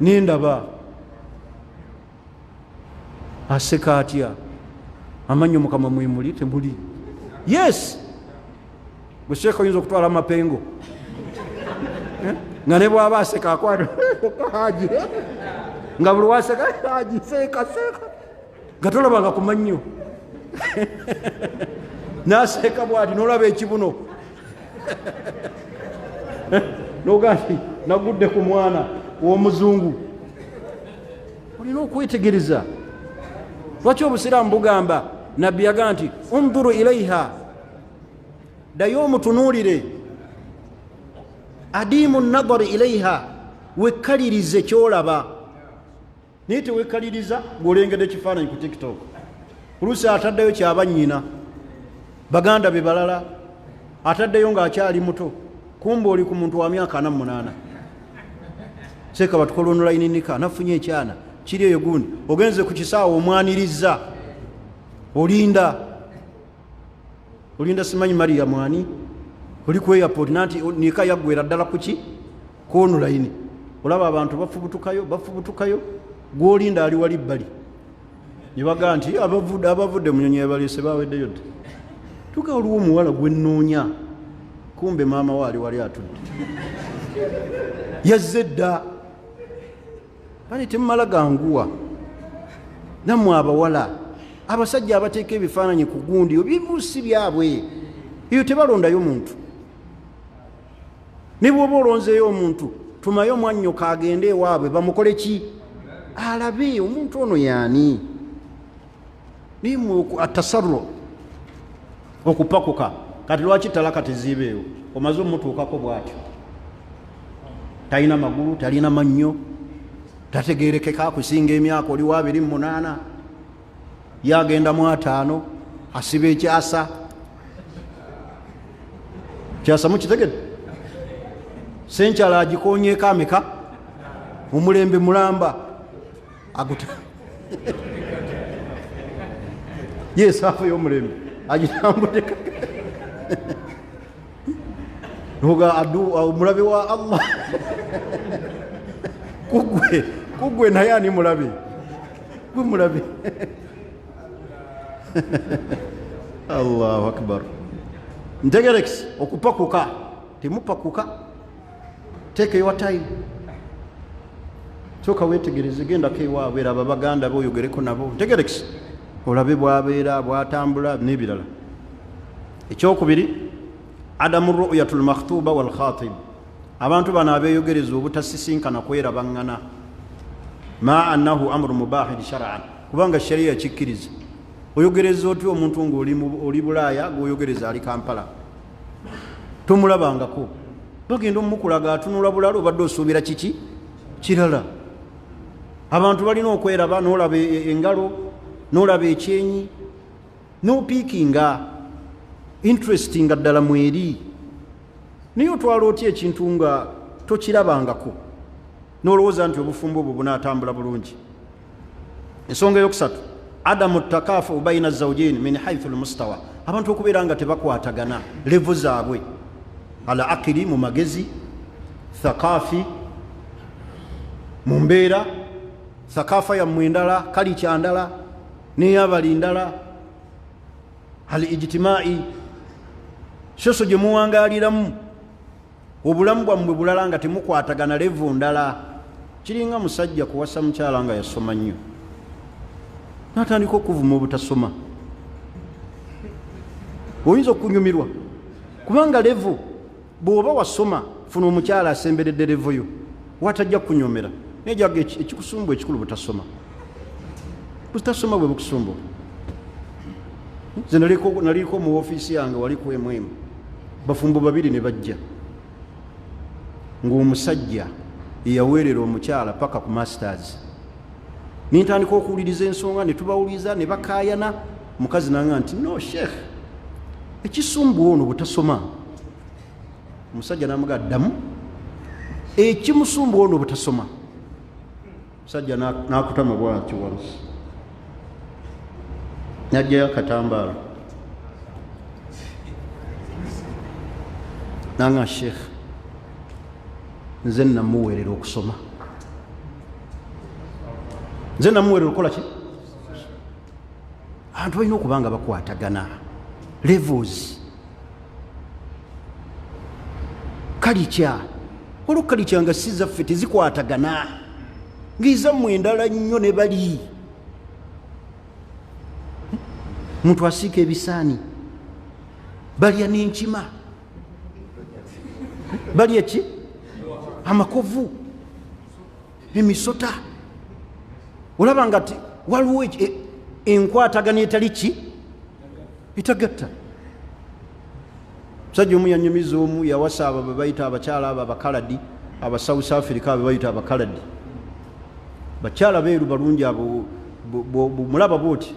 [SPEAKER 1] nendaba aseka atya, amannyo mukama mwemuli temuli. Yes, gwe sheeka oyinza okutwala amapengo, eh? Nga ne bwaba aseka akwata haji, nga buli waseka haji seeka seeka, nga tolabanga ku mannyo, naseka bwati nolaba ekibuno, noga nti nagudde ku mwana w'omuzungu. Olina okwetegereza. Lwaki obusiraamu bugamba, nabbi yagaa nti unduru ilaiha, ddayo omutunuulire, adiimu nadari ilaiha, wekkalirize kyolaba. Naye tewekaliriza ng'olengedde ekifaananyi ku TikTok. Oluusi ataddeyo kyaba nnyina, baganda be balala, ataddeyo ng'akyali muto, kumba oli ku muntu wa myaka 48. Seeka batukola online nika, nafunye ekyana kiri eyo gundi, ogenze ku kisaawe omwaniriza, olinda olinda simanyi Mariya mwani, oli ku airport nanti nika yaggwera ddala kuki ku online. Olaba abantu bafubutukayo bafubutukayo, gwolinda ali wali bbali ne bagaa nti abavudde mu nyonyi ebaleese baweddeyo dda. Tuka waliwo omuwala gwe nnoonya, kumbe maama we ali wali atudde, yazze dda. Bale temumala ganguwa nammwe abawala. Abasajja abateeka ebifaananyi ku gundi obimu si byabwe, eyo tebalondayo muntu. Ne bw'oba olonzeeyo omuntu, tumayo omwannyoko agende ewaabwe bamukole ki, alabe omuntu ono yaani. Naye atasarro okupakuka. Kati lwaki talaka teziibeewo? Omaze omutuukako bw'atyo, talina magulu, talina mannyo, tategerekeka, akusinga emyaka, oli wa 28, yagenda mu 50, asiba ekyasa kyasa, mukitegedde? Senkyala agikonyeko ameka, omulembe mulamba aguta yesaafu y'omulembe agitambudde oga adu omulabe wa Allah kugwe kugwe, naye ani mulabe? Gwe mulabe. Allahu akbar. Ntegerekisi okupakuka, temupakuka, take your time, soka wetegereze, gendako ewaabwe, eraba baganda be, oyogereko nabo, ntegerekisi olabe bwabeera, bwatambula n'ebirala. Ekyokubiri, adamu ruyatu lmakhtuba walkhatib, abantu bano abeeyogereza obutasisinkana kwerabaŋŋana, ma annahu amru mubahin sharan, kubanga sharia kikkiriza. Oyogereza otya omuntu ngaoli Bulaaya, gwoyogereza ali Kampala, tomulabangako? Bagenda omukulaga atunula bulala, obadde osuubira kiki kirala? Abantu balina okweraba, nolaba engalo, nolaba ekyenyi, nopiikinga interest nga ddala mweri. Naye otwala otya ekintu nga tokirabangako nolowooza nti obufumbo obwo bunaatambula bulungi? Ensonga eyokusatu, adamu takafu baina zawjain min haithu lmustawa, abantu okubeera nga tebakwatagana level zaabwe, ala akili, mu magezi, thakafi, mu mbeera, thakafa yammwe endala, kalica ndala neyabali ndala, al ijtimai, soso gye muwangaliramu, obulamu bwammwe bulala, nga temukwatagana level ndala. Kiringa musajja kuwasa mukyala nga yasoma nnyo, natandika okuvuma obutasoma. Oyinza okunyumirwa kubanga level, bw'oba wasoma, funa omukyala asemberedde level yo, watajja kukunyomera. Naye jaga ekikusumbu ekikulu butasoma, butasoma bwe bukusumbu. Nze naliko mu ofiisi yange wali ku mm, bafumbo babiri ne bajja ng'omusajja eyaweerera omukyala paka ku masters. Nintandika okuwuliriza ensonga, ne tubawuliriza, ne bakaayana. Mukazi nanga nti, "No sheikh, ekisumbu ono butasoma." Omusajja namuga, "Ddamu, ekimusumbu ono butasoma." Omusajja nakutama bwatyo wansi, najjayo akatambaalo, nanga, "Sheikh, nze namuweerera okusoma, nze namuweerera okukola ki." Abantu balina okuba nga bakwatagana levels, kalikya olwo kalikya nga si zaffe, tezikwatagana, ng'ezammwe endala nnyo. Ne bali muntu asiika ebisaani, balya n'enkima, balya ki, amakovu, emisota. Olaba nga ti waliwo enkwatagana etali ki, etagatta. Musajja omu yanyumiza, omu yawasa abo bebayita abakyala abo abakaladi, aba South Africa abo bebayita abakaladi. Bakyala beeru balungi abo, mulaba bwoti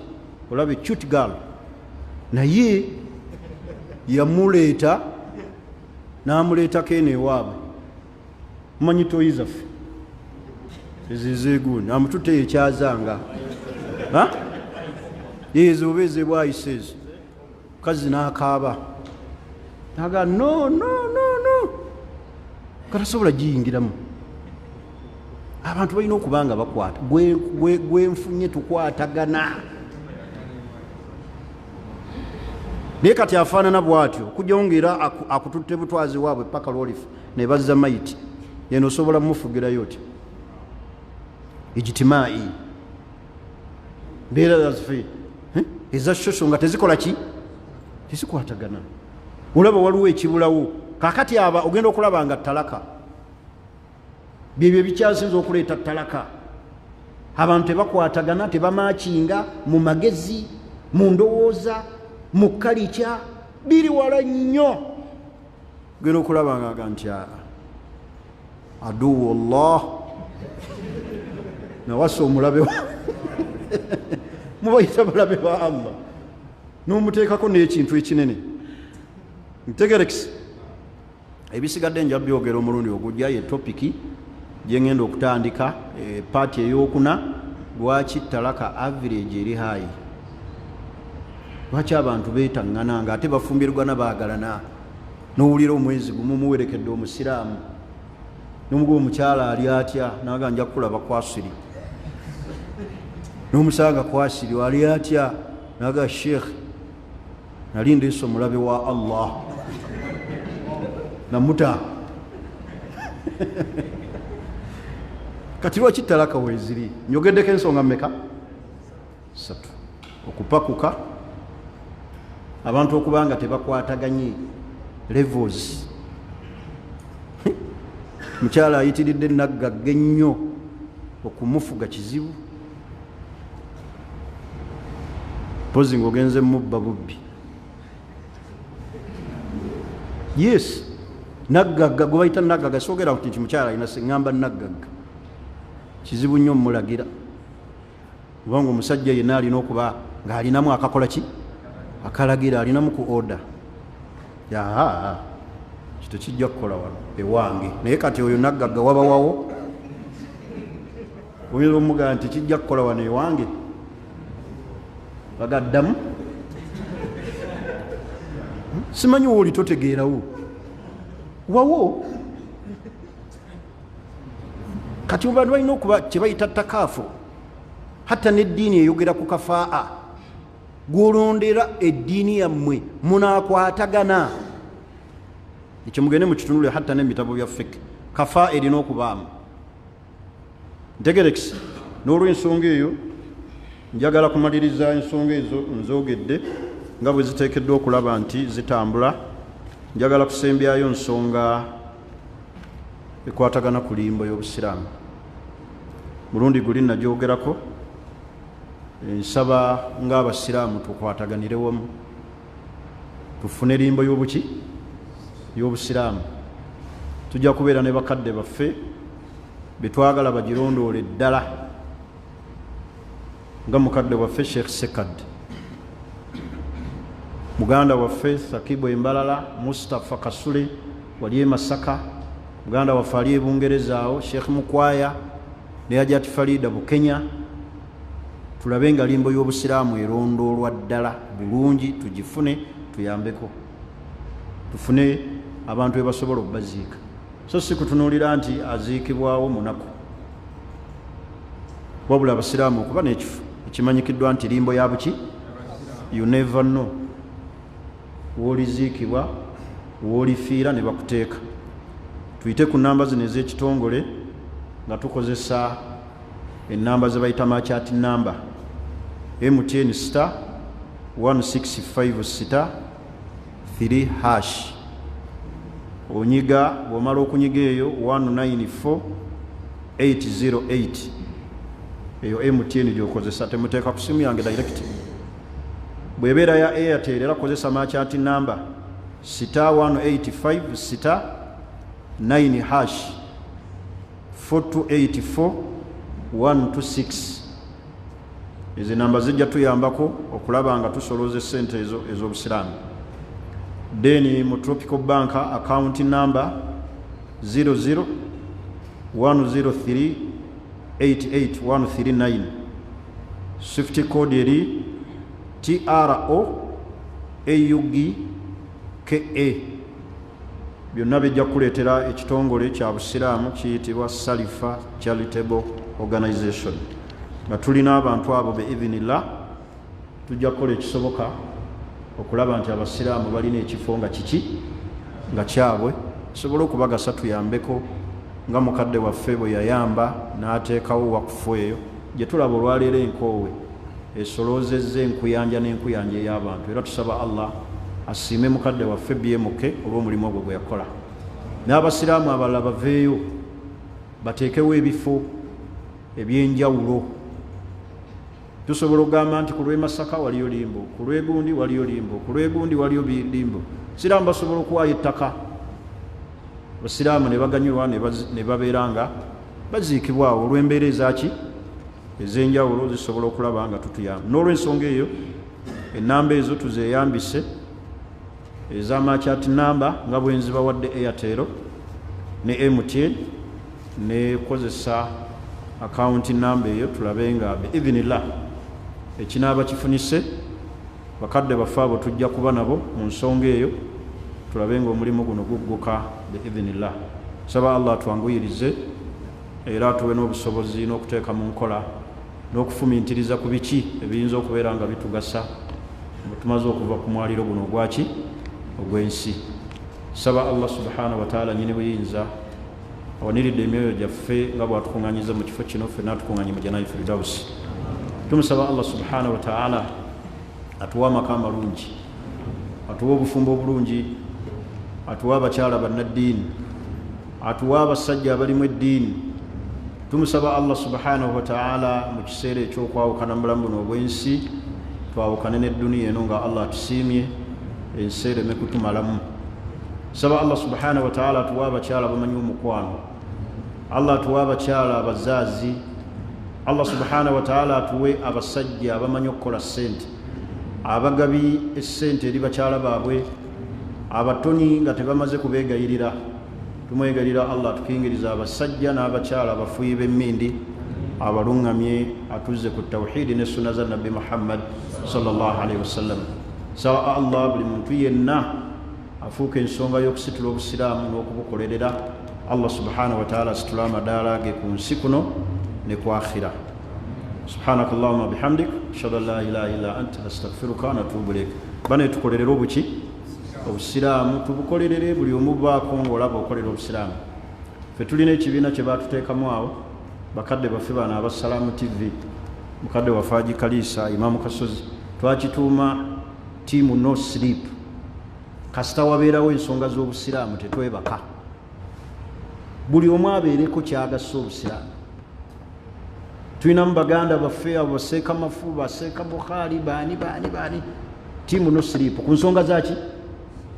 [SPEAKER 1] olaba cute girl, naye yamuleeta n'amuleetako eno ewaabwe. Mumanyi toyi zaffe ezizeegundi, amututte ekyazanga ezo oba ezebwayisa ezo. Mukazi n'akaaba naga no no no no, katasobola giyingiramu. Abantu balina okuba nga bakwata gwenfunye tukwatagana. Naye kati afaanana bw'atyo okujjawo ngaera akututte butwazi waabwe paka lwolifu nebazza mayiti eno, osobola mufugirayo otya? Ijtimai mbeera zaffe eza shosho nga tezikola ki, tezikwatagana. Olaba waliwo ekibulawo. Kakati aba ogenda okulaba nga talaka byebyo ebikyasinza okuleeta talaka. Abantu tebakwatagana, tebamakinga mu magezi, mu ndowooza, mu kalikya, biri wala nnyo. Genda okulaba nga aga nti aduwu Allah nawasa omulabe, mubayita balabe ba Allah, n'omuteekako n'ekintu ekinene. Ntegerekisi ebisigadde nja byogera omulundi ogujja. Ye topiki gyengenda okutandika, part eyokuna: lwaki talaka average eri high? Lwaki abantu beetaŋŋana nga ate bafumbirwana baagalana? N'owulira omwezi gumu muwerekedde omusiraamu, nomugoba omukyala ali atya, naga nja kukulaba kwasiri, n'omusanga kwasiri ali atya, naga sheekh nali ndeese omulabe wa Allah namuta. Kati lwaki talaka weeziri? Nyogeddeko ensonga mmeka? Satu. Okupakuka, abantu okuba nga tebakwataganye levels, mukyala ayitiridde naggagga ennyo, okumufuga kizibu, pozi ngaogenze mubba bubbi. Yes, naggagga gwe bayita naggagga, soogera nti mukyala alina, siŋŋamba naggagga, kizibu nnyo mulagira, kubanga omusajja yenna alina okuba ng'alinamu akakola ki, akalagira, alinamu ku order yaa kito kijja kukola wano ewange. Naye kati oyo naggagga wabawawo oyinza omugamba nti kijja kukola wano ewange, bagaddamu simanyi wooli totegeerawo wawo. Kati abantu balina okuba kyebayita takaafu. Hatta n'eddiini eyogera ku kafaa, gwolondera eddiini yammwe munakwatagana. Ekyo mugende mukitunule, hatta n'ebitabo bya fik, kafa erina okubaamu. Ntegerekisi. N'olwensonga eyo njagala kumaliriza ensonga ezo nzogedde nga bwe ziteekeddwa okulaba nti zitambula. Njagala kusembyayo nsonga ekwatagana ku limbo y'obusiraamu. Mulundi guli nagyogerako, nsaba ng'abasiraamu tukwataganire wamu tufune limbo y'obuki, y'obusiraamu. Tujja kubeera ne bakadde baffe betwagala bagirondoole ddala, nga mukadde waffe Sheikh Sekad, muganda waffe Sakibu Embalala, Mustapha Kasule wali e Masaka, muganda waffe ali e Bungereza awo Sheikh Mukwaya ne Hajati Farida Bukenya. Tulabe nga limbo y'obusiraamu erondoolwa ddala bulungi, tugifune, tuyambeko tufune abantu bebasobola okubaziika, so si kutunuulira nti aziikibwawo munaku, wabula abasiraamu okuba n'ekifo ekimanyikiddwa nti limbo ya buki. You never know wooliziikibwa, woolifiira ne bakuteeka. Tuyite ku namba zino ez'ekitongole nga tukozesa enamba ze bayita merchant number: MTN star 165 star 3 hash. Onyiga, bw'omala okunyiga eyo 194 808, eyo MTN gyokozesa, temuteeka ku simu yange direct. Bw'ebeera ya Airtel era kozesa merchant number star 185 star 9 hash 4284. 126. Ezo enamba zijja tuyambako okulaba nga tusolooza essente ezo ez'obusiraamu. Then mu Tropical Bank, account number 00 103 88139, swift code eri TRO AUG KA. Byonna bijja kukuleetera ekitongole kya busiraamu kiyitibwa Salifa Charitable Organization. Nga tulina abantu abo, biidhinillah tujja kukola ekisoboka okulaba nti abasiraamu balina ekifo nga kiki nga kyabwe kisobole okubagasa, tuyambeko nga mukadde waffe bwe yayamba n'ateekawo wakufu eyo gye tulaba olwaleero enkoowe esoloozezza enkuyanja n'enkuyanja ey'abantu. Era tusaba Allah asiime mukadde waffe BMK olw'omulimu ogwo gwe yakola, n'abasiraamu abalala baveeyo bateekewo ebifo ebyenjawulo. Tusobola okugamba nti ku lw'e Masaka waliyo limbo, ku lw'egundi waliyo limbo, ku lw'egundi waliyo limbo. Siraamu basobola okuwaayo ettaka, basiraamu ne baganyulwa ne babeera nga baziikibwawo olw'embeera ezaki ez'enjawulo zisobola okulaba nga tutuyamba. N'olwensonga eyo, enamba ezo tuzeeyambise ez'amachat namba nga bwenzibawadde, Airtel ne MTN, nekozesa akawunti namba eyo, tulabe nga biidhinillah ekinaaba kifunise bakadde baffe abo tujja kuba nabo mu nsonga eyo, tulabe nga omulimu guno gugguka biidhinillah. Saba Allah atwanguyirize era atuwe n'obusobozi n'okuteeka mu nkola n'okufumintiriza ku biki ebiyinza okubeera nga bitugasa bwe tumaze okuva ku mwaliro guno ogwaki ogw'ensi. Saba Allah subhanahu wataala nyini buyinza awaniridde emyoyo gyaffe nga bwatukuŋŋanyiza mu kifo kino, ffenna atukuŋŋanye mu janayi firdausi. Tumusaba Allah subhanahu wataala atuwe amaka amalungi, atuwe obufumbo obulungi, atuwe abakyala bannaddiini, atuwe abasajja abalimu eddiini. Tumusaba Allah subhanahu wataala mu kiseera ekyokwawukana mu bulamu buno obw'ensi, twawukane n'edduniya eno nga Allah atusiimye, ensi ereme kutumalamu. Saba Allah subhanahu wataala atuwe abakyala bamanyi omukwano, Allah atuwe abakyala abazaazi, Allah subhanahu wataala atuwe abasajja abamanyi okukola ssente, abagabi essente eri bakyala baabwe, abatoni nga tebamaze kubeegayirira. Tumwegayirira Allah atukingiriza abasajja n'abakyala abafuyi b'emmindi, abaluŋŋamye, atuzze ku tawhidi ne sunna za Nabbi Muhammad salllahalaihi wasallam. Saba Allah buli muntu yenna afuuka ensonga y'okusitula obusiraamu n'okubukolerera, Allah subhanahu wataala asitule amadaala ge ku nsi kuno ne ku akhira. Subhanaka allahuma bihamdik, ashhadu an la ilaha illa anta, astagfiruka natubu ilaik. Bane, tukolerere obuki obusiraamu, tubukolerere. Buli omu baako ngaolaba okolera obusiraamu. Ffe tulina ekibiina kye batuteekamu awo bakadde baffe bano abasalaamu TV, mukadde waffe Aji Kaliisa, Imaamu Kasozi, twakituuma Team No Sleep. Kasita wabeerawo ensonga z'obusiraamu tetwebaka. Buli omu abeereko kyagasa obusiraamu. Tulinamu baganda baffe abo baseeka mafu, baseeka Bukhari, baani baani baani, Team No Sleep ku nsonga zaki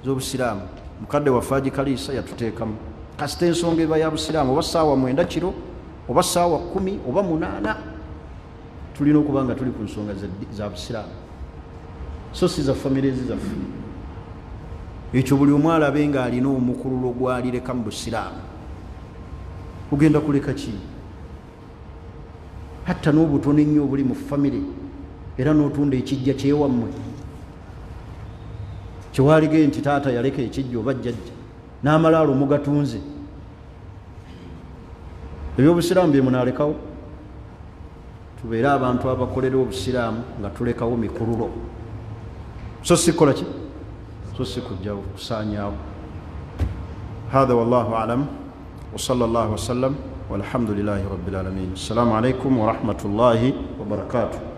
[SPEAKER 1] z'obusiraamu. Mukadde waffe Aji Kaliisa yatuteekamu. Kasita ensonga eba ya busiraamu, oba saawa 9 kiro, oba saawa 10, oba 8, tulina okuba nga tuli ku nsonga za busiraamu, so si za families zaffe. Ekyo buli omu alabe nga alina omukululo gwalireka mu busiraamu. Ogenda kuleka ki? Hatta n'obutono ennyo obuli mu famire, era n'otunda ekijja kyewammwe kyewalige nti taata yaleka ekijja oba jjajja, n'amalaalo mugatunze. Ebyobusiraamu bye munalekawo. Tubeere abantu abakolera obusiraamu nga tulekawo mikululo, so si kukola ki, so si kujjawo kusaanyaawo. Hatha wallahu alam, wasala llahu wasallam, walhamdulilahi rabbilalamin. Assalamu alaikum warahmatullahi wabarakatuh.